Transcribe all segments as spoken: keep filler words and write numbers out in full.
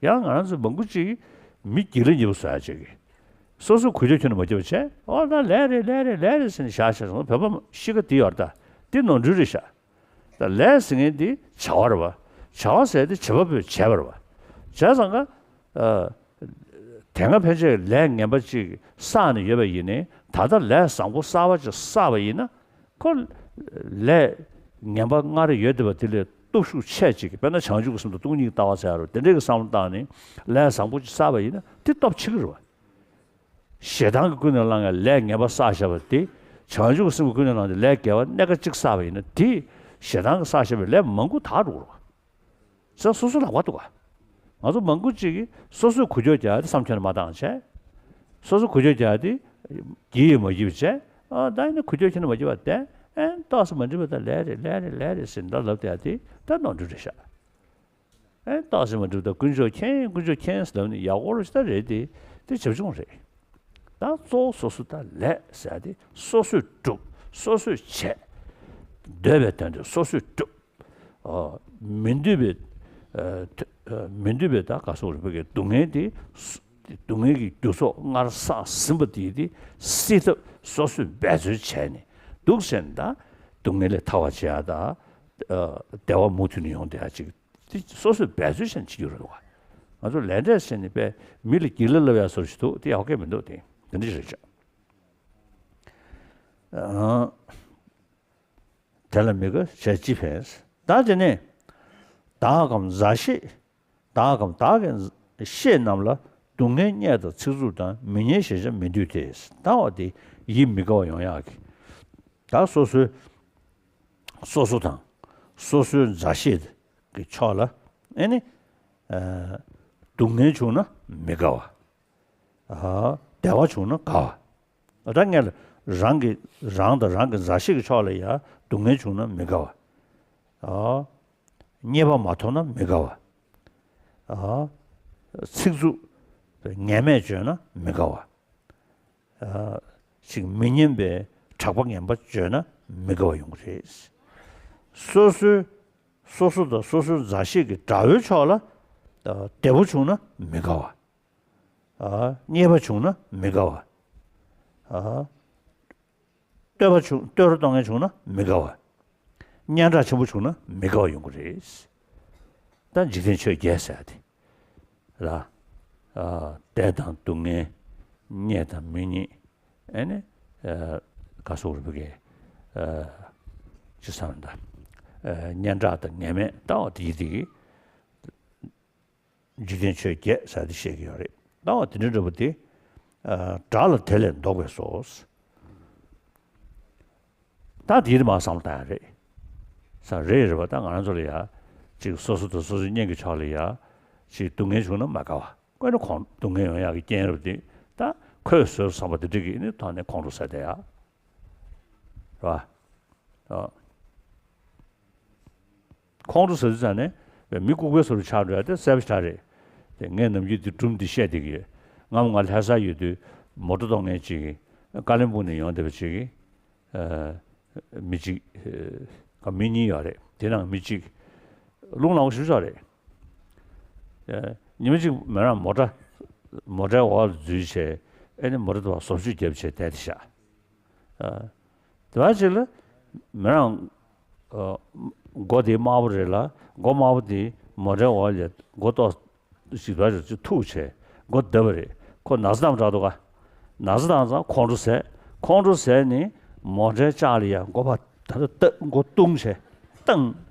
ཡང་ང་རང་ཚོ་མང་པོ་ཅིག་མི་སྒྱིད་ལ་ཉེ་པོ་བཟོ་ཡ་ཅིག་གིས། སོ་སོ་གུ་ཅོ་ཁྱོན་ནས་མ་སྐྱོབ་པ་བྱས། ཨོ་ད་ལས་རེད་ལས་རེད་ལས་རེད་ཟེར་ནས་བཞག་བཞག་སོང་། བོད་པ་གཤིས་ཀ་དེ་ཡོད་རེད་ད། དེ་ནོར་འཁྲུལ་རེད་ཤག་ད་ལས་ཟེར་མཁན་དེ་བྱ་བ་རེད་བ། བྱ་བ་ཟེར་དེ་བྱེད་པ་པོས་བྱས་པ་རེད་བ། བྱས་ཙང་ཀ་ཨ། དེ་སྔ་ཕན་ཆད་ལས་ངན་པ་ཅིག་བསགས་ནས་ཡོད་པ་ཡིན་ནའི། ད་ལྟ་ལས་བཟང་པོ་གསར་པ་ཅིག་བསགས་པ་ཡིན་ན། ཁོ་ལས་ངན་པ་སྔར་ཡོད་བསྡད་པ་དེ་ལས་སྟོབས་ཤུགས་ཆེ་ཅིག་དཔེར་ན་བྱང་ཆུབ་ཀྱི་སེམས་དང་སྟོང་ཉིད་ཀྱི་ལྟ་བ་ཟེར་ཡ་རུ་དེ་འདྲའི་གི་བསམ་བློ་བཏང་ནས་ལས་བཟང་པོ་ཅིག་བསགས་པ་ཡིན་ན་དེ་སྟོབས་ཆེ་གི་རེད་བ། ཞེ་སྡང་གིས་ཀུན་ནས་བསླངས་ཡ་ལས་ངན་པ་བསགས་བཞག་པ་དེ། བྱང་ཆུབ་ཀྱི་སེམས་ཀྱིས་ཀུན་ནས་བསླངས་ཏེ་ལས་དགེ་བ་སྣ་ཁ་གཅིག་བསགས་པ་ཡིན་ན་དེ་ཞེ་སྡང་གིས་བསགས་བཞག་པའི་ལས་མང་པོ་དག་འགྲོ་གི་རེད་བ། ས་སོ་སོ་ལག་པ་འདུག་ག་ང་ཚོ་མང་པོ་ཅིག་གིས་སོ་སོས་གུ་ཅོ་རྒྱག་དེ་བསམ་ཁྱོན་ནས་མ་བཏང་བྱས། སོ་སོ་གུ་ཅོ་རྒྱག་དེ་གྱིས་མ་གྱིས་བྱས། ཨ་ད་ཡིན་ན་གུ་ཅོ་ཁྱོན་ནས་མ་གྱིས་པ་བསྡད། ཨེ་ཏོག་ཙམ་མ་འགྲིག་པ་ད་ལས་རེད་ལས་རེད་ལས་རེད་ཟེར་འདྲ་ལབ་བསྡད་དེ་ད་ནོར་འཁྲུལ་རེད་ཤག་ཨེ་ཏོག་ཙམ་མ་འགྲིག་པ་ད་དཀོན་མཆོག་མཁྱེན་དཀོན་མཆོག་མཁྱེན་ཟེར་ལབ་ནས་ཡག་པོ་རེད་ཤག་ད་རེད་དེ་དེ་བྱབ་ཆུང་རེད། ད་གཙོ་བོ་སོ་སོ་ད་ལས་ཟེར་དེ་སོ་སོས་སྒྲུབ་སོ་སོས་བྱས། འདོད་པའི་དོན་དེ་སོ་སོས་སྒྲུབ། ཨོ། མི་འདོད་པའི། ཨ། ཐ་ཨ་མི་འདོད་པའི་ད་ག་སོགས་རིགས་པའི་སྡུག་བསྔལ་དེ། སྡུག་བསྔལ་གྱི་རྒྱུ་ཚོགས་སྔར་བསགས་ཟིན་པ་དེ་དེ་སེལ་ཐབས་སོ་སོས་འབད་རྩོལ་བྱས་ནས་འདུག་ཟེར་ན། ད་སྡུག་བསྔལ་ལས་ཐར་བར་བྱེད་ཡ་ད། ཨ། བདེ་བ་མུ་མཐུད་ནས་ཡོང་བསྡད་ཡ་ཅིག་དེ་སོ་སོས་འབད་རྩོལ་བྱས་ནས་བྱེད་རྒྱུ་རེད་འདུག་ག་ང་ཚོ་ལས་འབྲས་ཟེར་ནས་པས་མི་ལ་སྒྱིད་ལ་ལབ་ཡ་བཟོ་ཞིག་འདུག་དེ་ཡག་གི་མི་འདུག་དེ་དེ་འདྲ་ཞིག་རེད་ཤག་ཨ། དེ་ལ་མི་དགའ་བྱས་ཅི་ཕན། ད་དེ་ནས་བདག་གམ་མཛའ་བཤེས། བདག་གམ་བདག་གི་བཤེས་རྣམས་ལ་སྡུག་བསྔལ་བརྙས་དང་ཚིག་རྩུབ་དང་མི་སྙན་ཞེས་བྱ་མི་འདོད་དེ། ལྟ་བ་དེ་ཡིད་མི་དགའ་བ་ཡོང་ཡག་གི། ད་སོ་སོའི་སོ་སོ་དང་སོ་སོའི་མཛའ་བཤེས་ཀྱི་ཕྱོགས་ལ་ཨེ་ནི། ཨ། སྡུག་བསྔལ་བྱུང་ན་མི་དགའ་བ། ཨ། བདེ་བ་བྱུང་ན་དགའ་བ། ད་སྔོན་ལ་རང་གི་རང་དང་རང་གི་མཛའ་བཤེས་ཀྱི་ཕྱོགས་ལ་ཡང་སྡུག་བསྔལ་བྱུང་ན་མི་དགའ་བ། ཨ། རྙེད་པ་མ་ཐོབ་ན་མི་དགའ་བ། ཨ། ཚིག་རྩུབ་ངན་སྨྲས་བརྗོད་ན་མི་དགའ་བ། ཨ། ཅིག་མི་སྙན་པའི་གྲགས་པ་ངན་པ་བརྗོད་ན་མི་དགའ་བ་ཡོང་གི་རེད། སོ་སོའི་སོ་སོ་དང་སོ་སོའི་མཛའ་བཤེས་ཀྱི་དགྲ་བོའི་ཕྱོགས་ལ། ཨ། བདེ་པོ་བྱུང་ན་མི་དགའ་བ། ཨ། རྙེད་པ་བྱུང་ན་མི་དགའ་བ། ཨ། བསྟོད་པ་བྱུང་བསྟོད་ར་གཏོང་མཁན་བྱུང་ན་མི་དགའ་བ། སྙན་གྲགས་ཆེན་པོ་བྱུང་ན་མི་དགའ་བ་ཡོང་གི་རེད། ད་འཇིག་རྟེན་ཆོས་བརྒྱད་ཟེར་ཡ་དེ་ལ། ཨ། བདེ་དང་སྡུག་བསྔལ། རྙེད་དང་མི་རྙེད། ཨེ་ནི། ཨ། ག་སོགས་རིགས་པའི། ཨ། ཅི་བསམ་ད། ཨ། སྙན་གྲགས་དང་ངན་སྨྲས་ལྟ་བ་དེ་ཡི་དེ་གི། འཇིག་རྟེན་ཆོས་བརྒྱད་ཟེར་ཏེ་བཤད་ཀྱི་ཡོད་རེད། ལྟ་བ་དེ་འདྲ་འདྲ་པོ་དེ། ཨ། དགྲ་ལ་དེ་ལས་ལྡོག་པས་སོ། ད་དེའི་མ་བསམ་བློ་བཏང་ཡ་རེད། ས་རེད་རེད་པ། ད་ང་རང་ཚོ་ལ་ཡ། ཅིག་སོ་སོ་དང་སོ་སོའི་གཉེན་གྱི་ཕྱོགས་ལ་ཡ། ཅིག་སྡུག་བསྔལ་བྱུང་ན་མ་དགའ་བ། དངོས་གནས་ཁོང་སྡུག་བསྔལ་ཡོང་ཡག་གི་རྐྱེན་རེད་པ་དེ། ད་ཁོས་བཟོས་བསམ་པ་དེ་འདྲ་གི་ནི་ཐོག་ནས་ཁོང་ཁྲོ་ཟ་བསྡད་ཡ། རེད་པ། ཨ། ཁོང་ཁྲོ་ཟ་དུས་ཙང་ནས་མི་ལྐུགས་པའི་བཟོ་འདྲ་ཆགས་འགྲོ་ཡ་དེ་གསལ་པོ་ཞེ་དྲག་རེད། དེ་ངས་ནམ་རྒྱུན་དེ་སྒྲུང་འདི་བཤད་བསྡད་ཀྱི་ཡོད། སྔ་མོ་ང་ལྷ་སར་ཡོད་དུས་མོ་ཊ་གཏོང་མཁན་ཅིག་གིས་ཀ་ལིམ་པོང་ནས་ཡོང་བསྡད་པ་ཅིག་གིས། ཨ། མི་གཅིག་ཨ། མི་གཉིས་ཡོད་རེད། དེ་ནང་མི་གཅིག་རླུང་ལངས་པོ་ཞེ་པོ་ཅིག་རེད། ཨ། ཉི་མ་གཅིག་མོ་རང་མོ་ཊ་མོ་ཊའི་འོག་ལ་འཛུལ་བྱས། ཨེ་ནི་མོ་ཊ་དེ་བ་བཟོ་བཅོས་བརྒྱབ་བྱས་བསྡད་དེ་ཤག་ཨ། དེ་བ་ཅིག་ལ་མི་རང་། ཨ། མགོ་དེ་དམར་པོ་རེད་ལ། མགོ་དམར་པོ་དེ་མོ་ཊའི་འོག་ལ་མགོ་ཏོག་ཅིག་བ་ཅིག་ཐུག་བྱས་མགོ་བརྡབས་པ་རེད། ཁོ་ན་ཚ་བཏང་དྲགས་འདུག་ག་ན་ཚ་བཏང་ཙང་ཁོང་ཁྲོ་ཟས། ཁོང་ཁྲོ་ཟས་ནས་མོ་ཊའི་ལྕགས་ལ་ཡ་མགོ་ཕར་ད་ལྟ་བཏགས་མགོ་བརྡུངས་བྱས་བཏང་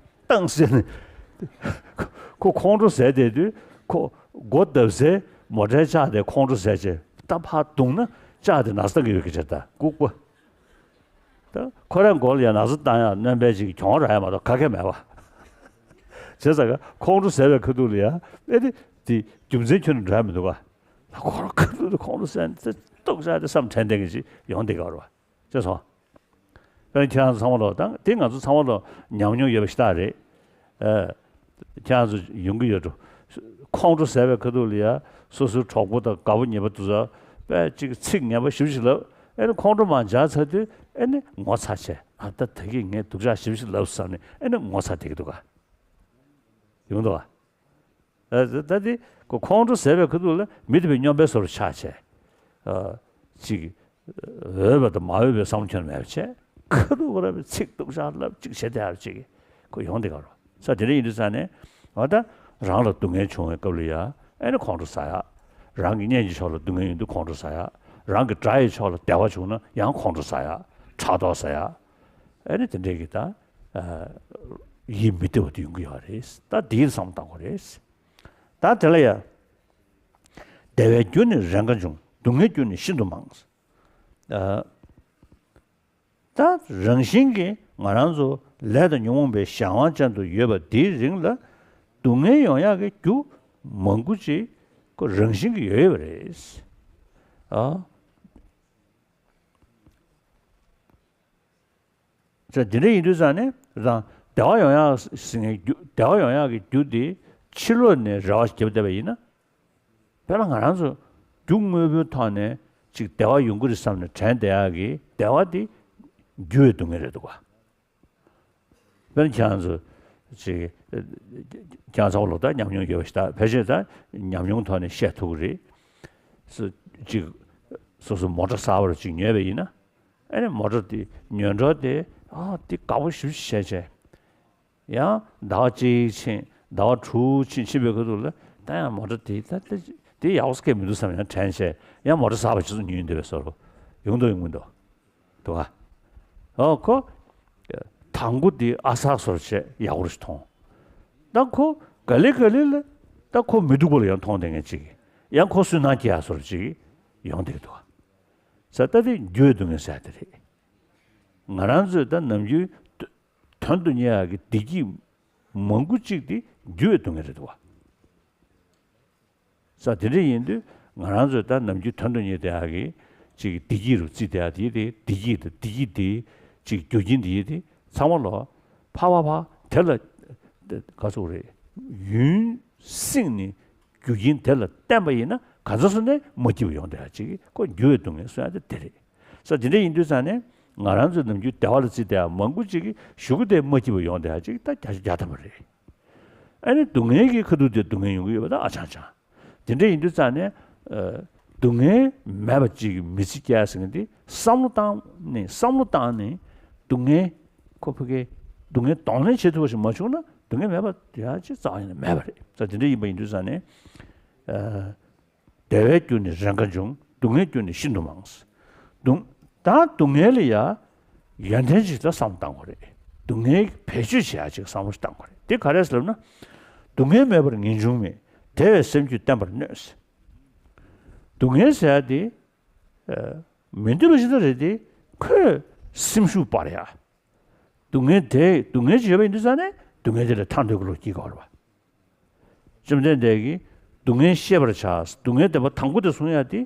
བཏང་ཟེར་ནས། ཁོ་ཁོང་ཁྲོ་ཟས་བསྡད་དུས་ཁོ་མགོ་བརྡབས་སའི་མོ་ཊའི་ལྕགས་དེ་ཁོང་ཁྲོ་ཟས་བྱས་ད་ཕར་བརྡུངས་ན་ལྕགས་དེ་ན་ཚ་བཏང་གི་ཡོད་ཀྱི་རེད། ད་ལྐུགས་པ། ད་ཁོ་རང་མགོ་ལ་ཡ་ན་ཚ་བཏང་ཡ་སྣོན་པ་ཅིག་གྱོང་རག་ཡ་མ་གཏོགས་ག་གེ་མེད་པ། བྱས་ཙང་ཁོང་ཁྲོ་ཟ་བའི་ཁ་ཐུག་ལ་ཡ་ཨེ་ནི་དེ་རྒྱུ་མཚན་ཁྱོན་ནས་འགྲོ་ཡ་མི་འདུག་ག་ཁོ་རང་ཁ་ཐུག་ལ་ཁོང་ཁྲོ་ཟ་ནས་ཏོག་ཙམ་དེ་བསམ་དྲན་བསྡད་མཁན་ཅིག་ཡོང་བསྡད་ཀྱི་ཡོད་རེད་པ། ཤེས་སོང་། དཔེར་ན་ཁྱེད་རང་ཚོ་ཚང་མ་ལོ་ད་དེ་ང་ཚོ་ཚང་མ་ལོ་ཉམས་མྱོང་ཡོད་པ་ཞིག་ད་རེད། ཨ། ཁྱེད་རང་ཚོ་ཡོང་གི་ཡོད་འགྲོ། ཁོང་ཁྲོ་ཟ་བའི་ཁ་ཐུག་ལ་ཡ་སོ་སོའི་གྲོགས་པོ་དང་དགའ་པོ་ཉེ་པོ་དེ་ཚོ་དཔེ་ཅིག་ཚིག་ངན་པ་ཞེ་པོ་ཞིག་ལབ། ཨེ་ནི་ཁོང་ཁྲོ་མར་འཇགས་ཚར་དུས་ཨེ་ནི་ངོ་ཚ་བྱས། ཨ། ད་ད་གིན་ངས་སྡུག་ཅག་ཞེ་པོ་ཞིག་ལབ་བསམ་ནས་ཨེ་ནི་ངོ་ཚ་བསྡད་ཀྱི་འདུག་ག་ཡོང་འདུག་ག་ད་དེ་ཁོ་ཁོང་ཁྲོ་ཟ་བའི་ཁ་ཐུག་ལ་མི་དེ་བས་སྨྱོན་པའི་བཟོ་འདྲ་ཆགས་བྱས། ཅིག་འོས་པ་དང་མ་འོས་པའི་བསམ་བློ་ཁྱོན་མེད་པ་བྱས། ཁ་ཐུག་ཁོ་ར་བའི་ཚིག་སྡུག་ཤག་ལབ་ཅིག་བྱེད་དེ་ཡར་ཅིག་ཁོ་ཡོང་དེ་ག་རོ། ས་དེ་འདྲ་ཡིན་དུས་ཙང་ནས་ང་ད་རང་ལ་སྡུག་བསྔལ་བྱུང་བའི་སྐབས་ལ་ཡ་ཨེ་ནི་ཁོང་ཁྲོ་ཟ་ཡ། རང་གི་གཉེན་གྱི་ཕྱོགས་ལ་སྡུག་བསྔལ་ཡོང་དུས་ཁོང་ཁྲོ་ཟ་ཡ། རང་གི་དགྲ་ཡི་ཕྱོགས་ལ་བདེ་བ་བྱུང་ན་ཡང་ཁོང་ཁྲོ་ཟ་ཡ། ཕྲག་དོག་ཟ་ཡ། ཨེ་ནི་དེ་འདྲས་ཀྱི་ད་ཡིད་མི་བདེ་བ་དེ་ཡོང་གི་ཡོད་རེད། ད་དེའི་བསམ་བློ་བཏང་དགོས་རེད། ད་དེ་ལ་ཡ། བདེ་བའི་རྒྱུ་ནི་རེས་འགའ་འབྱུང་། སྡུག་བསྔལ་རྒྱུ་ནི་ཤིན་ཏུ་མང་། ཨ། ད་རང་བཞིན་གྱིས་ང་རང་ཚོ་ལས་དང་ཉོན་མོངས་པའི་གཞན་དབང་ཅན་དུ་ཡོད་པ་འདིའི་རིང་ལ་སྡུག་བསྔལ་ཡོང་ཡག་གི་རྒྱུ་མང་པོ་ཅིག་ཁོ་རང་བཞིན་གྱིས་ཡོད་ཡོད་པ་རེད། ཨ། ཅེས་འདི་འདྲ་ཡིན་དུས་ཙང་ནས་རང་བདེ་བ་ཡོང་ཡག་ཟེར་མཁན་རྒྱུ་བདེ་བ་ཡོང་ཡག་གི་རྒྱུ་དེ་ཕྱི་ལོགས་ནས་རེ་བ་བརྒྱབ་བསྡད་པ་ཡིན་ན། དཔེར་ན་ང་རང་ཚོ་རྒྱུ་དངོས་པོའི་ཐོག་ནས་ཅིག་བདེ་བ་ཡོང་གི་རེད་བསམ་ནས་དྲན་བསྡད་ཡག་གི་བདེ་བ་དེ་འགྱུར་བའི་སྡུག་བསྔལ་རེད་འདུག་ག་དཔེར་ན་ཁྱེད་རང་ཚོ་ཅིག་ཁྱེད་རང་ཚོ་ལོ་ད་ཉམས་མྱོང་ཡོད་པ་ཞིག་ད་ཕལ་ཆེར་ད་ཉམས་མྱོང་ཐོག་ནས་བཤད་ཐུབ་ཀྱི་རེད། སུ་ཅིག་སོ་སོ་མོ་ཊ་གསར་པ་ཅིག་ཉོས་པ་ཡིན་ན། ཨ་ནི་མོ་ཊ་དེ་ཉོས་འགྲོ་དེ་ཨ་དེ་དགའ་པོ་ཞེ་པོ་ཅིག་བྱས་བྱས། ཡང་ཟླ་བ་གཅིག་ཕྱིན་ཟླ་བ་དྲུག་ཕྱིན་ཕྱིན་པའི་ཁ་ཐུག་ལ་ད་ཡང་མོ་ཊ་དེ་ད་ད་དེ་ཡག་པོ་སྐད་མི་འདུག་བསམ་ཡང་དྲན་བྱས་ཡང་མོ་ཊ་གསར་པ་ཅིག་ཉོས་འདོད་པའི་བཟོ་འདྲ་ཡོང་འདུག་ཡོང་གི་འདུག་འདུག་ག་ཨོ་ཁོ། དང་པོ་དེ་ཨ་གསར་བཟོ་འདྲ་བྱས་ཡག་པོ་ཞིག་མཐོང་། ད་ཁོ་ག་ལེ་ག་ལེ་ལ་ད་ཁོ་མི་སྡུག་པ་ལ་ཡང་མཐོང་བསྡད་མཁན་ཅིག་ཡང་ཁོ་སུན་སྣང་སྐྱེ་ཡག་བཟོ་འདྲ་ཅིག་ཡོང་བསྡད་ཀྱི་འདུག་ག་ས་ད་དེ་འགྱུར་བའི་སྡུག་བསྔལ་ཟེར་ཡག་དེ་རེད། ང་རང་ཚོས་ད་ནམ་རྒྱུན་དོན་དུ་གཉེར་ཡག་གི་བདེ་སྐྱིད་མང་པོ་གཅིག་དེ་འགྱུར་བའི་སྡུག་བསྔལ་རེད་འདུག་བ། ས་དེ་འདྲ་ཡིན་དུས་ང་རང་ཚོས་ད་ནམ་རྒྱུན་དོན་དུ་གཉེར་བསྡད་ཡག་གི་ཅིག་བདེ་སྐྱིད་རུ་བརྩིས་བསྡད་ཡག་དེ་དེ་བདེ་སྐྱིད་དང་བདེ་སྐྱིད་དེ་ཅིག་རྒྱུ་རྐྱེན་དེ་དེ་ཚང་མ་ལོ་ཕ་བ་ཕ་དེ་ལ་ག་ཚོད་རེད། ཡུན་བསྲིངས་ནས་རྒྱུ་རྐྱེན་དེ་ལ་བརྟེན་པ་ཡིན་ན་ག་ཚོད་སོང་ནས་མ་སྐྱིད་པ་ཡོང་བསྡད་ཡག་ཅིག་ཁོ་འགྱུར་བའི་སྡུག་བསྔལ་གསུང་ཡག་དེ་དེ་རེད། ས་དེ་འདྲ་ཡིན་དུས་ཙང་ནས་ང་རང་ཚོ་ནམ་རྒྱུན་བདེ་བ་ལ་བརྩིས་བསྡད་ཡག་མང་པོ་ཅིག་གིས་གཞུག་གུ་དེ་མ་སྐྱིད་པ་ཡོང་བསྡད་ཡག་ཅིག་ད་བརྒྱ་ཆ་བརྒྱ་ཐམ་པ་རེད། ཨ་ནི་སྡུག་བསྔལ་གྱི་ཁ་ཐུག་དེ་སྡུག་བསྔལ་ཡོང་གི་ཡོད་པ་ད་ཨ་ཅང་ཅང་། དེ་འདྲ་ཡིན་དུས་ཙང་ནས་ཨ་སྡུག་བསྔལ་མེད་པ་ཅིག་གི་མི་ཚེ་སྐྱེལ་ཟེར་མཁན་དེ་བསམ་བློ་བཏང་ནས་བསམ་བློ་བཏང་ནས་སྡུག་བསྔལ་ཁོ་ཕ་གི་སྡུག་བསྔལ་གདོང་ལེན་བྱེད་ཐུབ་པ་ཞིག་མ་བྱུང་ན་སྡུག་བསྔལ་མེད་པ་ཡང་ཅིག་རྩ་བ་ཉིད་ནས་མེད་པ་རེད། ས་དེ་འདྲ་ཡིན་པ་ཡིན་དུས་ཙང་ནས་ཨ། བདེ་བའི་རྒྱུ་ནི་རེས་འགའ་འབྱུང་། སྡུག་བསྔལ་རྒྱུ་ནི་ཤིན་ཏུ་མང་། སྡུག་ད་སྡུག་བསྔལ་ལ་ཡ་ཡོན་ཏན་ཅིག་ད་བསམ་བློ་བཏང་དགོས་རེད། སྡུག་བསྔལ་བེད་སྤྱོད་བྱེད་ཡ་ཅིག་བསམ་བློ་ཞིག་བཏང་དགོས་རེད། དེ་ག་རེ་ཟེར་ལབ་ན། སྡུག་བསྔལ་མེད་པར་ངེས་འབྱུང་མེད། དེ་བས་སེམས་རྒྱུད་བརྟན་པར་གནོད། སྡུག་བསྔལ་ཟེར་ཡ་དེ་མི་འདོད་པ་ཞིག་ད་རེད་དེ་ཁོས་སེམས་ཤུགས་སྤར་ཡ། སྡུག་བསྔལ་དེ་སྡུག་བསྔལ་ཅིག་ཡོད་པ་ཡིན་དུས་ཙང་ནས་སྡུག་བསྔལ་དེ་ལས་ཐར་འདོད་ཀྱི་བློ་སྐྱེ་དགོས་རེད་བ། བཅོམ་ལྡན་འདས་ཀྱིས་སྡུག་བསྔལ་ཤེས་པར་བྱ། སྡུག་བསྔལ་བདེན་པ་དང་པོ་དེ་གསུང་ཡ་དེ་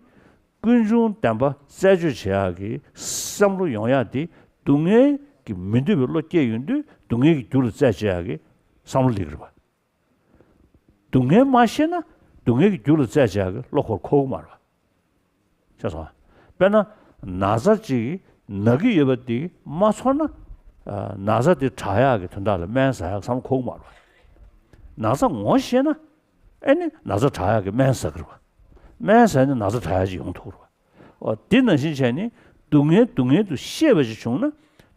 ཀུན་འབྱུང་བདེན་པ་རྩད་གཅོད་བྱེད་ཡག་གི་བསམ་བློ་ཡོང་ཡ་དེ་སྡུག་བསྔལ་གྱི་མི་འདོད་པའི་བློ་སྐྱེས་ཡོང་དུས་སྡུག་བསྔལ་གྱི་རྒྱུ་ལ་རྩད་གཅོད་ཡག་གི་བསམ་བློ་སླེབས་ཀྱི་རེད་བ། སྡུག་བསྔལ་མ་ཤེས་ན་སྡུག་བསྔལ་གྱི་རྒྱུ་ལ་རྩད་གཅོད་ཡག་གི་བློ་ཁོར་འཁོར་གི་མ་རེད་བ། ཤེས་སོང་ང་། དཔེར་ན། ན་ཚ་ཅིག་ན་གི་ཡོད་པ་དེ་མ་ཚོར་ན། ཨ་ན་ཚ་དེ་དྲག་ཡག་གི་དོན་དག་ལ་སྨན་ཟ་ཡག་བསམ་བློ་འཁོར་གི་མ་རེད་བ། ན་ཚ་ངོ་ཤེས་ན། ཨེ་ནི་ན་ཚ་དྲག་ཡག་གི་སྨན་ཟ་གི་རེད་བ། སྨན་ཟ་ནས་ན་ཚ་དྲག་ཡག་ཅིག་ཡོང་ཐུབ་རེད་བ། འོ་དེ་ནང་བཞིན་བྱས་ནས་སྡུག་བསྔལ་སྡུག་བསྔལ་དུ་ཤེས་པ་ཞིག་བྱུང་ན་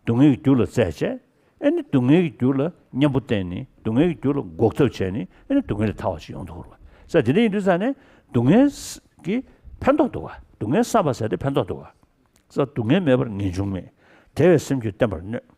སྡུག་བསྔལ་གྱི་རྒྱུ་ལ་རྩད་བཅད། ཨེ་ནི་སྡུག་བསྔལ་གྱི་རྒྱུ་ལ་གཉེན་པོ་བསྟེན་ནས་སྡུག་བསྔལ་གྱི་རྒྱུ་ལ་འགོག་ཐབས་བྱས་ནས་ཨེ་ནི་སྡུག་བསྔལ་ལས་ཐར་བ་ཞིག་ཡོང་ཐུབ་རེད་བ། ས་དེ་འདྲ་ཡིན་དུས་ཙང་ནས་སྡུག་བསྔལ་གྱི་ཕན་ཐོགས་འདུག་ག་སྡུག་བསྔལ་བསགས་པ་ཟེར་དེ་ཕན་ཐོགས་འདུག་ག་ས་སྡུག་བསྔལ་མེད་པར་ངེས་འབྱུང་མེད། དེ་བས་སེམས་རྒྱུད་བརྟན་པར་གནོད།